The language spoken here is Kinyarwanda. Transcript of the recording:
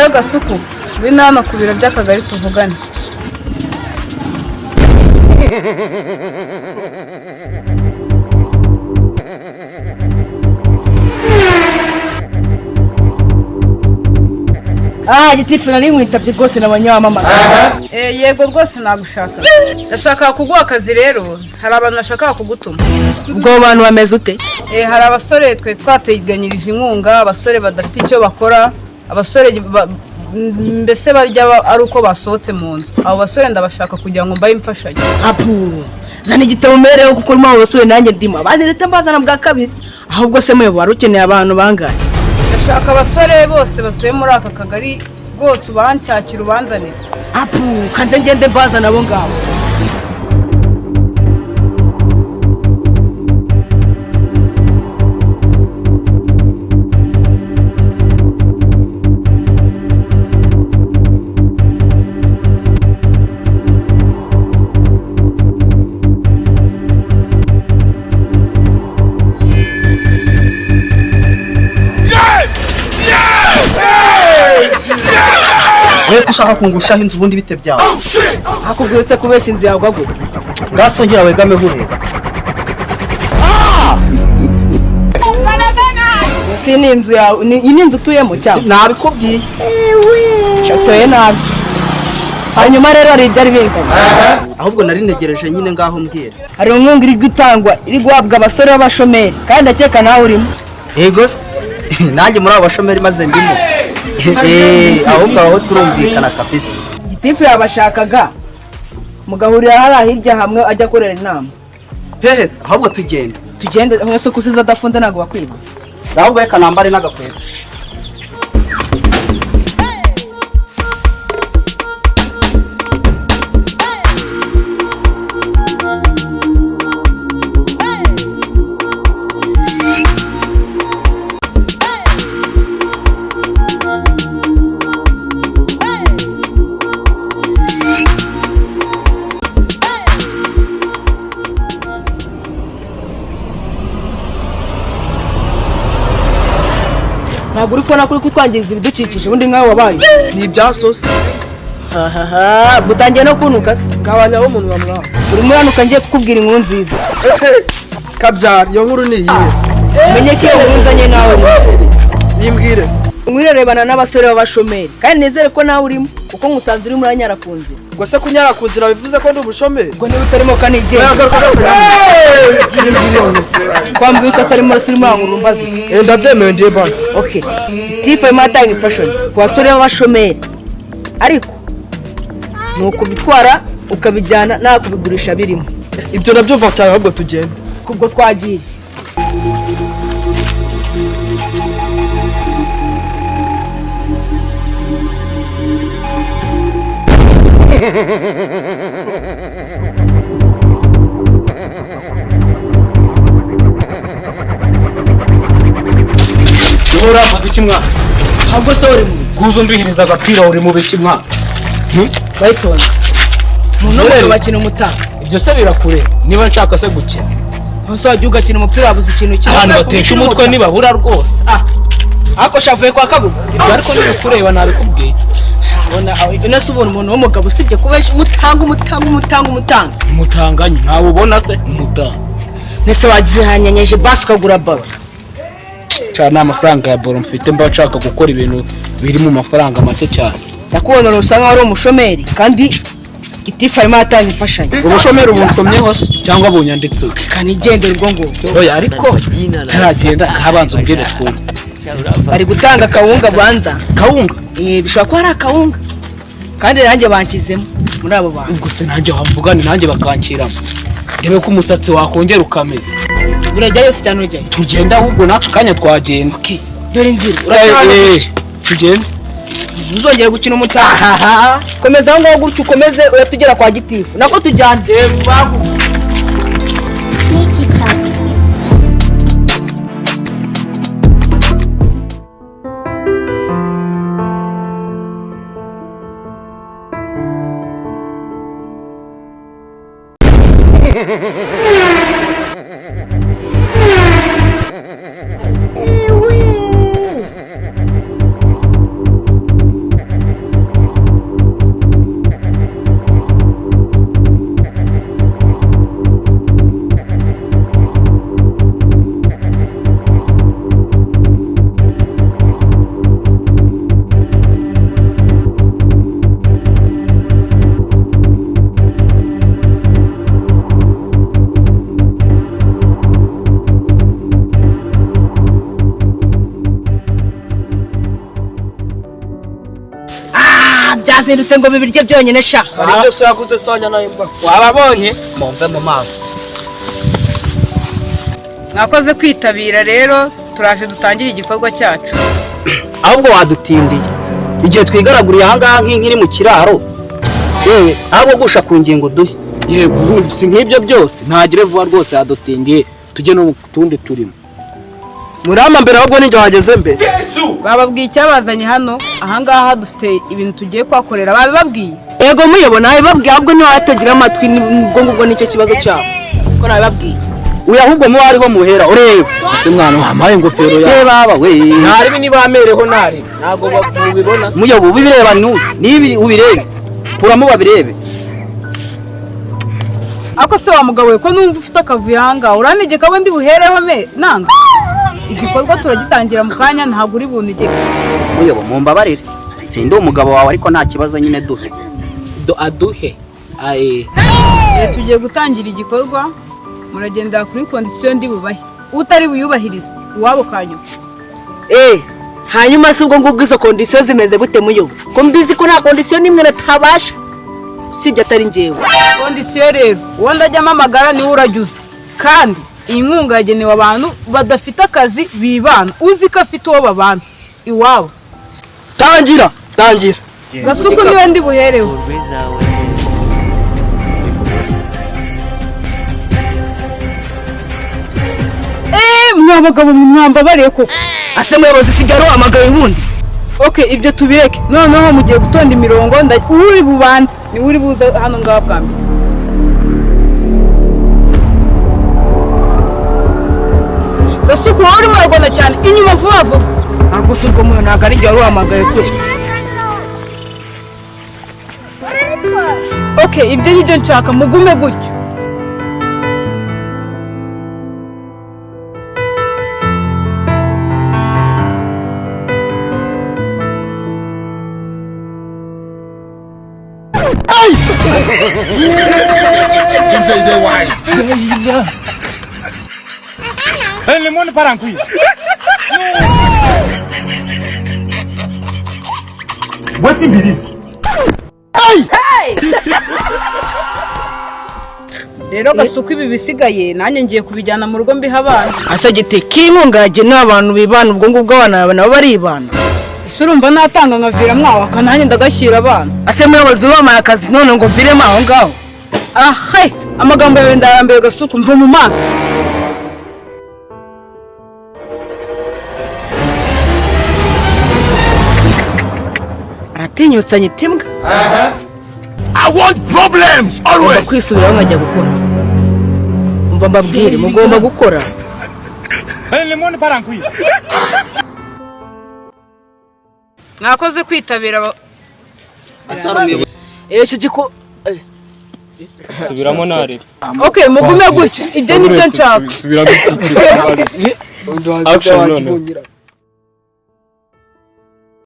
Alo Gasuku, ngwino hano ku biro by'akagari tuvugane. Ah, gitifu nari nkwitabye rwose nabanyamamaga. Yego rwose nagushaka. Ndashaka kuguha akazi rero, hari abantu bashaka kugutuma. Ubwo abo bantu bameze ute? Hari abasore twe twateganyirije inkunga, abasore badafite icyo bakora, abasore mbese barya ari uko basohotse mu nzu. Abo basore ndabashaka kugira ngo mbahe imfashanyo. Apu, zana igitabo mbereho kuko urimo abo basore nanjye ndimo. Abandi ndetse mbazana bwa kabiri. Ahubwo se muyobo wari ukeneye abantu bangahe? Ndashaka abasore bose batuye muri aka kagari rwose, ubanshakira ubanzanire. Apu, kanze ngende mbazana abo ngabo. We ko ushaka kungushaho inzu, ubundi bite byawe? Hakubwiye kubeshya inzu yawe gute? Ngasongera wegameho ureba. Si ni inzu yawe, iyi ni inzu utuyemo cyangwa? Nabikubwiye. Utuye nabi. Hanyuma rero hari ibyari binzanye. Ahubwo nari ntegereje nyine, ngaho mbwira. Hari inkunga iri gutangwa, iri guhabwa abasore b'abashomeri, kandi ndakeka nawe urimo. Yego se, nanjye muri abo bashomeri maze ndimo. Ahubwo aho turumvikana kabisa. Gitifu yabashakaga mugahurira hariya hirya hamwe ajya akorera inama. Hehe se? Ahubwo tugenda. Tugende mwese, ko usize adafunze ntabwo bakwiba. Ahubwo reka nambare n'agakweto. Ntabwo uri kubona ko uri kutwangiza ibidukikije, ubundi nkawe wabaye? Ni ibya sosi. Hahaha, butangiye no kunuka se? Gabanya umuntu bamwaha. Urimo uranuka, ngiye kukubwira inkuru nziza. Kabyara, iyo nkuru ni iyihe? Umenye ko iyo nkuru nzanye nawe urimo. Yimbwire se. Mwirerebana n'abasore b'abashomeri, kandi nizere ko nawe urimo kuko nkusanze urimo uranyara ku nzira. Ubwo se kunyara ku nzira bivuze ko ndi umushomeri? Ubwo niba utarimo kanigenda. Oya, garuka, garuka. Yimbwire iyo nkuru. Kwambwira ko atarimo urimo urankura umbaza iki? Ndabyemewe, ndiye basi. Okay, gitifu arimo atanga imfashanyo ku basore b'abashomeri, ariko ni ukubitwara ukabijyana nta kubigurisha birimo. Ibyo nabyumva cyane, ahubwo tugende. Kubwo twagiye. Urambaza iki mwana? Ahubwo se uri mu Kuza umbihiriza agapira, uri mu biki mwana? Bayitonze umuntu Urebe. w'umugabo bakina umutaka. Ibyo se birakureba niba nshaka se gukina? Ntuse wajya ugakina umupira wabuze ikintu kimwe? Ahantu batesha umutwe nibabura rwose. Ariko shavuye kwa Kabuga. Ibyo ariko ntibikureba, nabikubwiye. Abona ino se, ubona umuntu w'umugabo usibye kubeshya umutanga umutanga umutanga umutanga? Umutanganye ntawe ubona se umutanga? Ntese wagihanyanyeje basi ukagura baro? Nshaka nta mafaranga ya boro mfite, mba nshaka gukora ibintu biri mu mafaranga make cyane. Ndakubona usa nkaho ari umushomeri, kandi gitifu arimo aratanga imfashanyo. Ubushomeri ubu nsomyeho se cyangwa bunyanditseho? Kanigendera ubwo ngubwo. Oya, ariko ntaragenda, kabanza umbwire twumve. Bari gutanga akawunga banza. Kawunga? Bishobora kuba ari akawunga, kandi nanjye banshyizemo muri abo bantu. Ubwo se nanjye wavugane nanjye bakankiramo, ndebe ko umusatsi wakongera ukamera. Urajyayo se cyane ujyayo? Tugenda ahubwo, n'aka kanya twagenda. Dore inzira. Eh, Uracana. Tugende. Ntuzongere gukina umutaha, komeza aho ngaho gutyo, ukomeze urahita ugera kwa gitifu nako tujyane. Sneaky Cat. Bazindutse ngo bibirye byonyine sha. Hari ibyo se yaguze sanya nayo mba. Wababonye? Mumve mu maso. Mwakoze kwitabira rero, turaje dutangire igikorwa cyacu. Ahubwo wadutindiye igihe twigaraguriye ahangaha nk'inkiri mu kiraro. Yewe, ahubwo gusha ku ngingo duhe. Yego, ubundi si nk'ibyo byose, ntagire vuba rwose, yadutindiye, tujye no mu tundi turimo. Murama mbere, ahubwo ninjye wageze mbere. Bababwiye icyabazanye hano? Ahangaha dufite ibintu tugiye kuhakorera, babibabwiye? Ego muyobona, nabibabwiye, ahubwo ntiwatagira amatwi, ubwo ngubwo nicyo kibazo cyabo ko nabibabwiye. Uyu ahubwo muba ariho muhera ureba. Ese mwana, wampaye ingofero yawe? Reba aba we. Ntaribi niba amereho ntaribi ntabwo mubibona se. Muyobo, ubireba n'uyu niba ubirebe, kuramo babirebe. Ako se wa mugabo we, ko numva ufite akavuyo ahangaha, uranegeka abo ndi buhereho me nanga? Igikorwa turagitangira mu kanya, ntabwo uri buntegeke. Muyobo, mumbabarire, sindi umugabo wawe, ariko nta kibazo nyine, duhe. Do aduhe aye. Tugiye gutangira igikorwa, muragendera kuri condition ndi bubahe. Utari buyubahirize, iwabo kanyuma. Eh, hanyuma se ubwo ngubwo izo condition zimeze gute muyobo? Ko mbizi ko nta condition n'imwe natabasha, usibye atari njyewe. Condition rero, uwo ndajyamo amagara niwe urajya uza. Kandi iyi nkunga yagenewe abantu badafite akazi bibana, uzi ko afite uwo babana iwabo. Tangira, tangira. Gasuku niwe ndi buherewe. Eee, mwa bagabo mwambabariye koko. Ase muyobozi, sigara uhamagaye ubundi. Ok, ibyo tubireke. Noneho mugiye gutonda imirongo, uri bubanze niwe uri buze hano ngaha bwa mbere. Gasuku, wowe urimo urarwana cyane, inyuma vuba vuba. Ntabwo si ubwo muyo, ntabwo ari njye wari uhamagaye kure. Ok, ibyo ni byo nshaka, mugume gutyo. Le monde part en couille. Wetin be this? Rero Gasuku, ibi bisigaye nanjye ngiye kubijyana mu rugo mbiha abana. Ase gite k'inkunga yagenewe abantu bibana, ubwo ngubwo abana nabo baribana? Ese urumva natanga nkavira mwawaka? Nanjye ndagashyira abana. Ase muyobozi, wampaye akazi none ngo mviremo aho ngaho? Ahe, amagambo yawe ndarambiwe. Gasuku, mva mu maso. Aratinyutse anyita imbwa. I want problems Ngomba always. kwisubiraho nkajya gukora. Umva mbabwire, mugomba gukora. Le monde part en couille. Mwakoze kwitabira Icyo giko Subiramo ntaribi. Ok, mugume gutyo, ibyo ni byo nshaka. Subiramo iki? Action none.